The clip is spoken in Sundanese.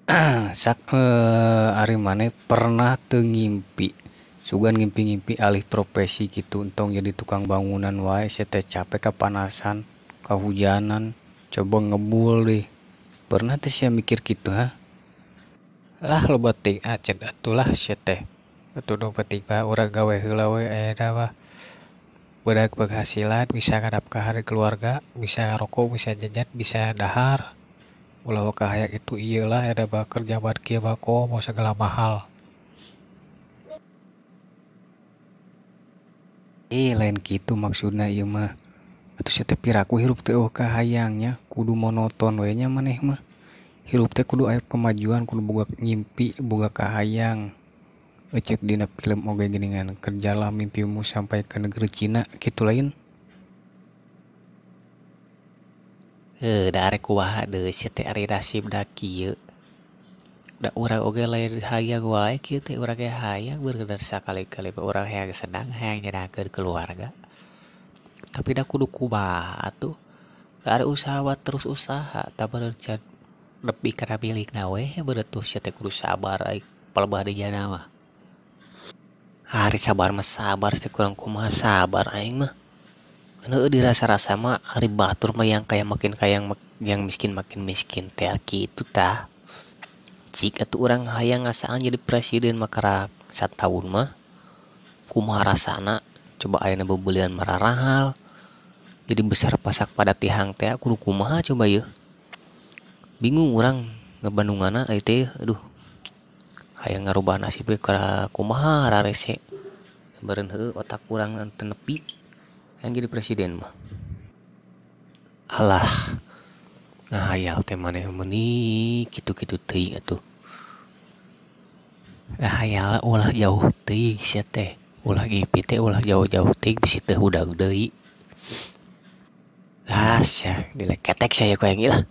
Sak ari maneh pernah teu ngimpi sugan ngimpi-ngimpi alih profesi kitu entong jadi tukang bangunan wae sia teh capek kapanasan kahujanan coba ngebul deui pernah teu sia mikir kitu hah. Lah loba teuing acet atuh lah sia teh atuh nu penting mah urang gawe heula we ayeuna mah budak penghasilan bisa nganapkahan keluarga bisa ngaroko bisa jajan bisa dahar ulah waka hayang itu ieu lah eta mah keur jaman kieu mah komo sagala mahal. Ih lain kitu maksudna ieu mah atuh sia teh piraku hirup teh eueuh kahayang nya kudu monoton we nya maneh mah hirup teh kudu aya kemajuan kudu boga ngimpi boga kahayang eceuk dina film oge geuningan kerjalah mimpimu sampai ke negeri Cina kitu lain. Heuh da arek kumaha deui sia teh ari nasibna kieu da urang oge lain hayang wae kieu teh urang ge hayang beureunan sakali-kali mah urang hayang senang hayang nyenangkeun keluarga tapi da kudu kumaha atuh da ari usaha mah terus usaha tah meureun can nepi kana milikna we meureun tuh sia teh kudu sabar ai palebah dijana mah. Ari sabar mah sabar sia kurang kumaha sabar aing mah heueuh dirasa-rasa mah ari batur mah yang kaya makin kaya yang miskin makin miskin teh kitu tah. Cik atuh urang hayang ngasaan jadi presiden mah karak sataun mah kumaha rasana coba ayeuna bebeulian mararahal jadi besar pasak pada tihang teh kudu kumaha coba yeuh. Bingung urang ngebandunganna ai teh aduh hayang ngarubah nasib ge karak kumaha rarese beureun heueuh otak urang teu nepi hayang jadi presiden mah. Alah ngahayal teh maneh meuni kitu-kitu teuing atuh. Ngahayal ulah jauh teuing sia teh ulah ngimpi teh ulah jauh-jauh teuing bisi teu hudang deui. Ah sia dileketek sia ku aing ieu lah.